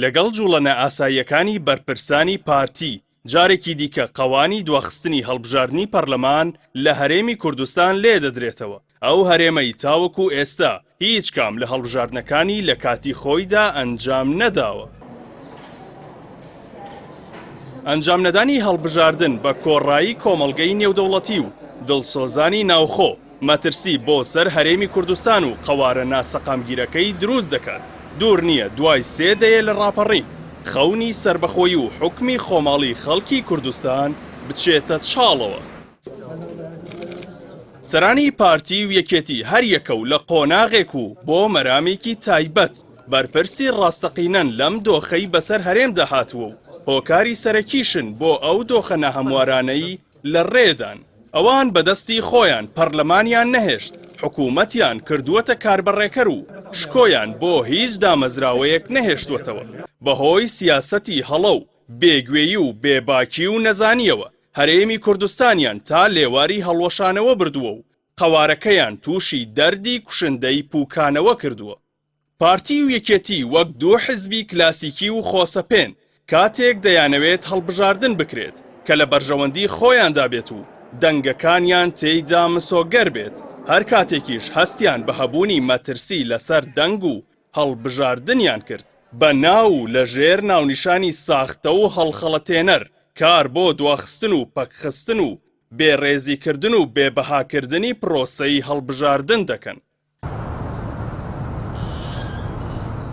لەگەڵ جوڵە نائاساییەکانی بەرپرسانی پارتی، جارێکی دیکە قەوانی دواخستنی هەڵبژاردنی پەرلەمان لە هەرێمی کوردستان لێدەدرێتەوە، ئەو هەرێمەی تاوەکو ئێستا هیچ کام لە هەڵبژاردنەکانی لە کاتی خۆیدا ئەنجام نەداوە. ئەنجامنەدانی هەڵبژاردن بە کۆڕایی کۆمەڵگەی نێودەوڵەتی و دڵسۆزانی ناوخۆ، مەترسی بۆ سەر هەرێمی کوردستان و قەوارە ناسەقامگیرەکەی دروست دەکات. دوور نییە دوای سێ دەیە لە ڕاپەڕین، خەونی سەربەخۆیی و حوکمی خۆماڵی خەڵکی کوردستان بچێتە چاڵەوە. سەرانی پارتی و یەکێتی هەریەکە و لە قۆناغێک و بۆ مەرامێکی تایبەت بەرپرسی ڕاستەقینەن لەم دۆخەی بەسەر هەرێمدا هاتووە و هۆکاری سەرەکیشن بۆ ئەو دۆخە ناهەموارانەی لە ڕێدان. ئەوان بە دەستی خۆیان پەرلەمانیان نەهێشت، حکوومەتیان کردووەتە کاربەڕێکەر و شکۆیان بۆ هیچ دامەزراوەیەک نەهێشتووەتەوە. بەهۆی سیاسەتی هەڵە و بێگوێی و بێباکی و نەزانییەوە هەرێمی کوردستانیان تا لێواری هەڵوەشانەوە بردووە و قەوارەکەیان تووشی دەردی کوشندەی پووکانەوە کردووە. پارتی و یەکێتی وەک دوو حزبی کلاسیکی و خۆسەپێن کاتێک دەیانەوێت هەڵبژاردن بکرێت کە لە بەرژەوەندی خۆیاندا بێت و دەنگەکانیان تێیدا مسۆگەر بێت، هەر کاتێکیش هەستیان بە هەبوونی مەترسی لەسەر دەنگ و هەڵبژاردنیان کرد بە ناو و لەژێر ناونیشانی ساختە و هەڵخەڵەتێنەر کار بۆ دواخستن و پەکخستن و بێڕێزیکردن و بێبەهاکردنی پرۆسەی هەڵبژاردن دەکەن.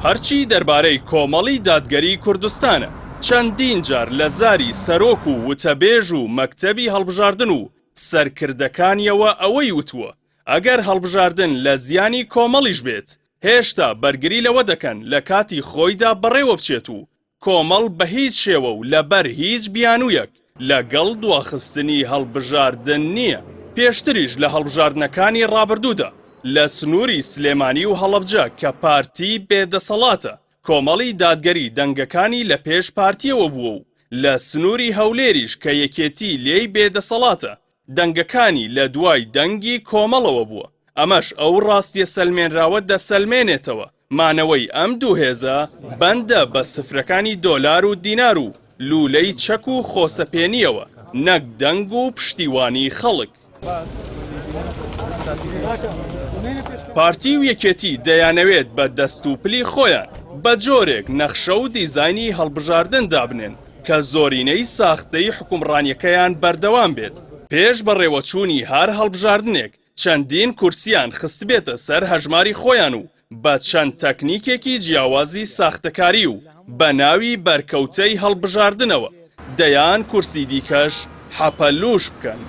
هەرچی دەربارەی کۆمەڵی دادگەری کوردستانە، چەندین جار لە زاری سەرۆک و وتەبێژ و مەکتەبی هەڵبژاردن و سەرکردەکانیەوە ئەوەی وتووە، ئەگەر هەڵبژاردن لە زیانی کۆمەڵیش بێت، هێشتا بەرگری لەوە دەکەن لە کاتی خۆیدا بەڕێوەبچێت و کۆمەڵ بە هیچ شێوە و لەبەر هیچ بیانوویەک لەگەڵ دواخستنی هەڵبژاردن نییە، پێشتریش لە هەڵبژاردنەکانی ڕابردوودا لە سنووری سلێمانی و هەڵەبجە کە پارتی بێ دەسەڵاتە، کۆمەڵی دادگەری دەنگەکانی لە پێش پارتییەوە بووە و لە سنووری هەولێریش کە یەکێتی لێی بێ دەسەڵاتە، دەنگەکانی لە دوای دەنگی کۆمەڵەوە بووە، ئەمەش ئەو ڕاستیە سەلمێنراوە دەسەلمێنێتەوە مانەوەی ئەم دوو هێزە بەندە بە سفرەکانی دۆلار و دینار و لوولەی چەک و خۆسەپێنییەوە نەک دەنگ و پشتیوانی خەڵک. پارتی و یەکێتی دەیانەوێت بە دەست و پلی خۆیان بە جۆرێک نەخشە و دیزاینی هەڵبژاردن دابنێن کە زۆرینەی ساختەی حوکمڕانیەکەیان بەردەوام بێت، پێش بەڕێوەچوونی هەر هەڵبژاردنێک چەندین کورسیان خستبێتە سەر هەژماری خۆیان و بە چەند تەکنیکێکی جیاوازی ساختەکاری و بە ناوی بەرکەوتەی هەڵبژاردنەوە دەیان کورسی دیکەش حەپەلووش بکەن.